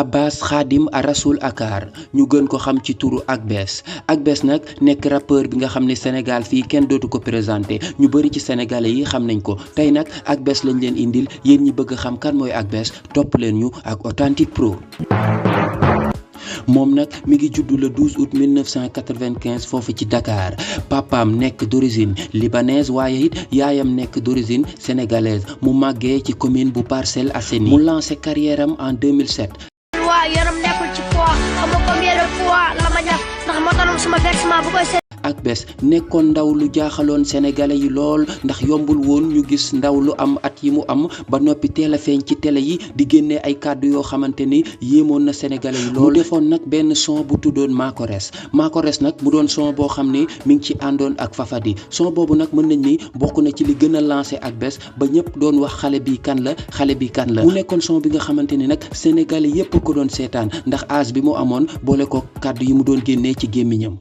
Abbas Khadim Rasoul Akar ñu gën ko xam ci turu Akbess nag nekk rappeur bi nga xam ne Sénégal fii kenn dootu ko présenté ñu bëri ci sénégalais yi xam nañ ko tey nag Akbess lañ leen indil yéen ñi bëgg xam kan mooy Akbess topp leen ñu ak Authentique Pro. moom nag mi ngi juddu le 12 août 1995 foofu ci Dakar papaam nekk d'origine libanaise waaye it yaayam nekk d'origine sénégalaise mu màggee ci commune bu Parcelles Assainies mu lancé carrière am en 2007. waaw yaram nekkul ci poids xam nga combien de fois la ma ñàkk ndax ma tollu sama versement bu koy Akbess nekkoon ndaw lu jaaxaloon sénégalais yi lool ndax yombul woon ñu gis ndaw lu am at yi mu am ba noppi teel a feeñ ci télé yi di génnee ay kàddu yoo xamante ni yéemoon na sénégalais yi lool. mu defoon nag benn son bu tuddoon Maakores nag mu doon son boo xam ni mi ngi ci àndoon ak Fafadi son boobu nag mën nañ ni bokk na ci li gën a lancé Akbess ba ñëpp doon wax xale bi kan la mu nekkoon son bi nga xamante ni nag sénégalais yépp ko doon seetaan ndax âge bi mu amoon boole ko kàddu yi mu doon génnee ci gémmiñam.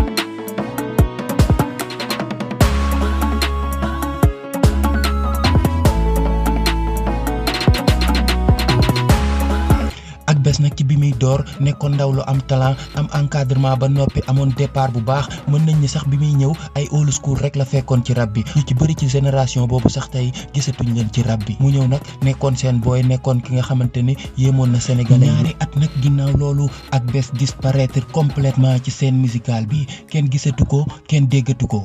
Akbess nag ci bi muy door nekkoon ndaw lu am talent am encadrement ba noppi amoon départ bu baax mën nañ ni sax bi muy ñëw ay old school rek la fekkoon ci rap bi ñu ci bëri ci génération boobu sax tey gisatuñ leen ci rap bi mu ñëw nag nekkoon seen booy nekkoon ki nga xamante ni yéemoon na sénégalais ñaari at nag ginnaaw loolu Akbess disparaître complètement ci scène musicale bi kenn gisatu ko kenn déggatu ko.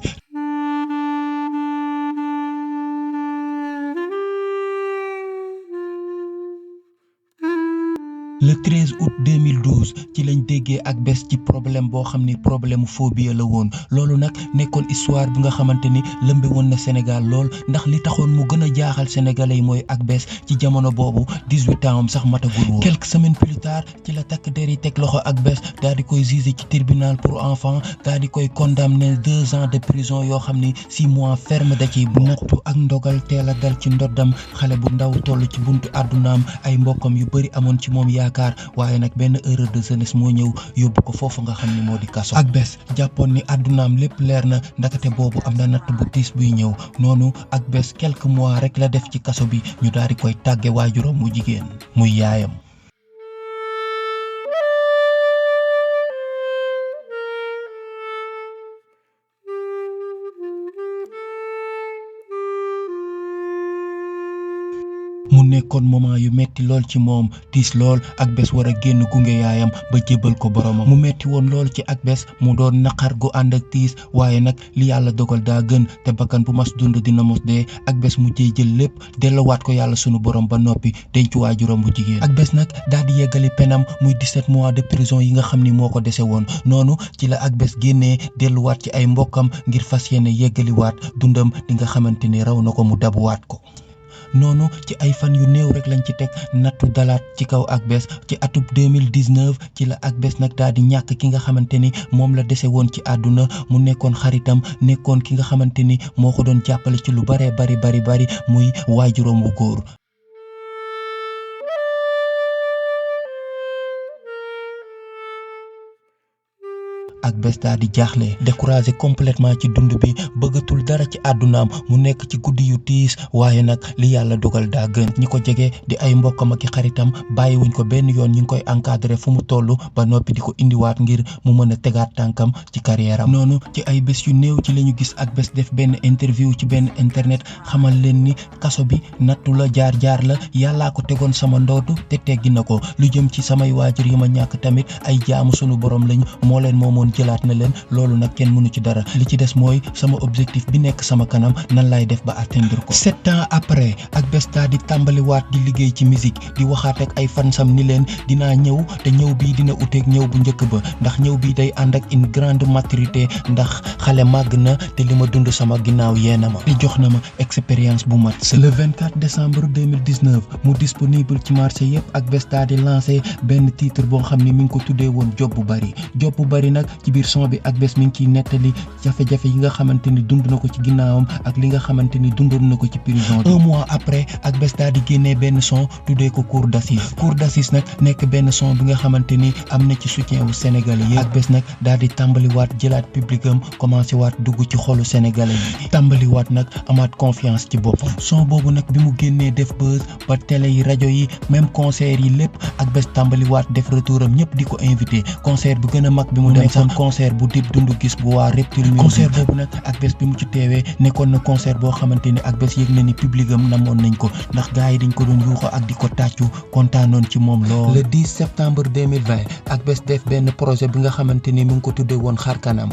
le 13 août 2012 ci lañ déggee Akbess ci problème boo xam ni problème phobie la woon loolu nag nekkoon histoire bi nga xamante ni lëmbe woon na Sénégal lool ndax li taxoon mu gën a jaaxal sénégalais yi mooy Akbess ci jamono boobu 18 ans am sax matagul woon. quelques semaines plus tard ci la takk der yi teg loxo Akbess daal di koy jugé ci tribunal pour enfants daal di koy condamné 2 ans de prison yoo xam ni 6 mois ferme da ciy nattu ak ndogal teel a dal ci ndoddam xale bu ndaw toll ci buntu àddunaam ay mbokkam yu bëri amoon ci moom waaye nag benn erreur de jeunesse moo ñëw yóbbu ko foofu nga xam ni moo di kaso. Akbess jàppoon ni àddunaam lépp leer na ndakate boobu am na natt bu tiis buy ñëw noonu Akbess quelques mois rek la def ci kaso bi ñu daal di koy tàgge waajuram mu jigéen muy yaayam. mu nekkoon moment yu metti lool ci moom tiis lool Akbess war a génn gunge yaayam ba jébbal ko boromam mu metti woon lool ci Akbess mu doon naqar gu ànd ak tiis waaye nag li yàlla dogal daa gën te bakkan bu mas dund dina mos dee Akbess mu jël lépp delluwaat ko yàlla sunu borom ba noppi denc waajuram bu jigéen. Akbess nag daal di yeggali penam muy 17 mois de prison yi nga xam ni moo ko dese woon noonu ci la Akbess génnee delluwaat ci ay mbokkam ngir fas yéene yeggaliwaat dundam di nga xamante ni raw na ko mu dabuwaat ko. noonu ci ay fan yu néew rek lañ ci teg nattu dalaat ci kaw Akbess ci atub 2019 ci la Akbess nag daal di ñàkk ki nga xamante ni moom la dese woon ci àdduna mu nekkoon xaritam nekkoon ki nga xamante ni moo ko doon jàppale ci lu baree bari muy waajuram wu góor. Akbess daal di jaaxle découragé complètement ci dund bi bëggatul dara ci àddunaam mu nekk ci guddi yu tiis waaye nag li yàlla dogal daa gën ñi ko jege di ay mbokkam ak i xaritam bàyyiwuñ ko benn yoon ñu ngi koy encadré fu mu toll ba noppi di ko indiwaat ngir mu mën a tegaat tànkam ci carrière am noonu ci ay bés yu néew ci la ñu gis Akbess def benn interview ci benn internet xamal leen ni kaso bi nattu la jaar la yàllaa ko tegoon sama ndoodu te teggi na ko lu jëm ci samay waajur yi ma ñàkk tamit ay jaamu sunu borom lañu moo leen moomoon jëlaat na leen loolu nag kenn mënu ci dara li ci des mooy sama objectif bi nekk sama kanam nan laay def ba atteindre ko. 7 ans après Akbess daal di tàmbaliwaat di liggéey ci musique di waxaat ak ay fansam ni leen dinaa ñëw te ñëw bii dina uteeg ñëw bu njëkk ba ndax ñëw bii day ànd ak une grande maturité ndax xale màgg na te li ma dund sama ginnaaw yeena ma te jox na ma expérience bu mat. le 24 décembre 2019 mu disponible ci marché yëpp Akbess daal di lancé benn titre boo xam ni mi ngi ko tuddee woon job bu bari nag ci biir son bi Akbess mi ngi ciy nettali jafe-jafe yi nga xamante ni dund na ko ci ginnaawam ak li nga xamante ni dundoon na ko ci prison bi. un mois après Akbess daal di génnee benn son tuddee ko cour d'assises nag nekk benn son bi nga xamante ni am na ci soutien wu sénégalais yi. Akbess nag daal di tàmbaliwaat jëlaat public am commencé waat dugg ci xolu sénégalais yi tàmbaliwaat nag amaat confiance ci boppam. son boobu nag bi mu génnee def buzz ba télé yi rajo yi même concert yi lépp Akbess tàmbaliwaat def retour am ñëpp di ko invité concert bu gën a mag bi mu dem sax concert bu Dip Doundou Guiss bu waa Reptile Music. concert boobu nag Akbess bi mu ci teewee nekkoon na concert boo xamante ni Akbess yëg na ni public am namoon nañ ko ndax gars yi dañ ko doon yuuxo ak di ko tàccu kontaanoon ci moom lool. le 10 septembre 2020 Akbess def benn projet bi nga xamante ni mu ngi ko tuddee woon xar kanam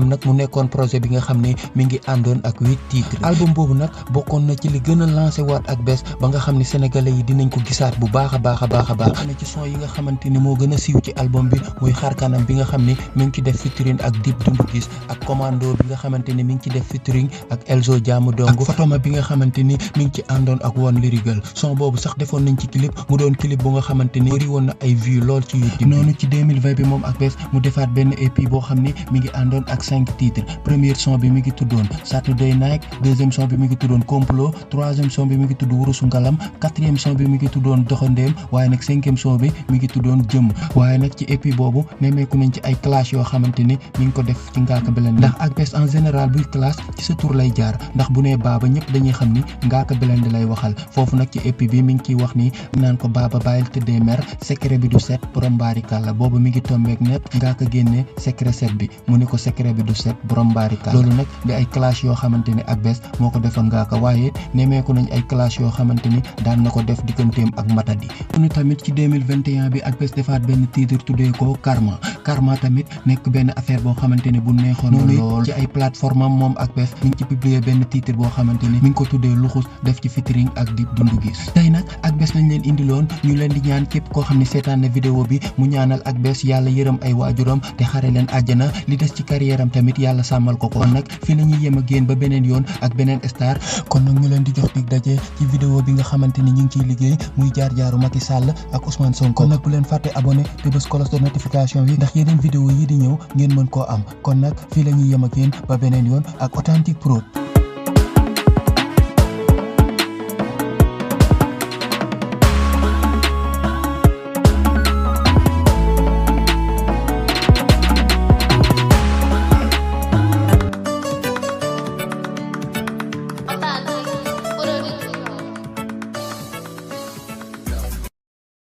nag mu nekkoon projet bi nga xam ne mi ngi àndoon ak 8 titres. album boobu nag bokkoon na ci li gën a lancé waat Akbess ba nga xam ne sénégalais yi dinañ ko gisaat bu baax a baax. bokk na ci son yi nga xamante ni moo gën a siiw ci album bi muy xar kanam bi nga xam ne mi ngi ci def featuring ak Dip Doundou Guiss ak commando bi nga xamante ni mi ngi ci def featuring ak Elzo Jaamu Dong ak Fatoma bi nga xamante ni mi ngi ci àndoon ak One Lyrical. son boobu sax defoon nañ ci clip mu doon clip bu nga xamante ni bëri woon na ay vues lool ci YouTube. noonu ci 2020 bi moom Akbess mu defaat benn EP boo xam ne mi ngi àndoon ak 5 titres. première son bi mi ngi tuddoon Saturday Night, deuxième son bi mi ngi tuddoon Complot, troisième son bi mi ngi tudd Wurusu Ngalam, quatrième son bi mi ngi tuddoon Doxandéem, waaye nag cinquième son bi mi ngi tuddoon Jëmm. waaye nag ci EP boobu nemmeeku nañ ci ay clash yoo xamante ni mi ngi ko def ci Ngaaka Blindé ndax Akbess en général buy clash ci sa tur lay jaar ndax bu nee Baba ñëpp dañuy xam ni Ngaaka Blindé lay waxal. foofu nag ci EP bi mi ngi ciy wax ni naan ko Baba bàyyil tëddee mer secret bi du set borom mbaari kàlla boobu mi ngi tombeek net Ngaaka génne secret set bi mu ni ko secret bi du set borom mbaari kàlla. loolu nag di ay clash yoo xamante ni Akbess moo ko defoon Ngaaka waaye nemmeeku nañ ay clash yoo xamante ni daan na ko def digganteem ak Matadi. ñu tamit ci 2021 bi Akbess defaat benn titre tuddee ko Karma tamit nekk benn affaire boo xamante ni bu neexoon lool ci ay plateforme am moom Akbess mi ngi ci publier benn titre boo xamante ni mi ngi ko tuddee Luxus def ci featuring ak Dip Doundou Guiss. tey nag Akbess lañ leen indiloon ñu leen di ñaan képp koo xam ne seetaan na vidéo bi mu ñaanal Akbess yàlla yërëm ay waajuram te xare leen àjjana li des ci carrière am tamit yàlla sàmmal ko kon nag fi la ñuy yem ak yéen ba beneen yoon ak beneen star. kon nag ñu leen di jox dig daje ci vidéo bi nga xamante ni ñu ngi ciy liggéey muy jaar-jaaru Macky Sall ak Ousmane Sonko. kon nag bu leen fàtte abonné te bës cloche de notification yi ndax yeneen vidéo yi di ñëw ngeen mën koo am kon nag fii la ñuy yem ak yéen ba beneen yoon ak Authentique Prod.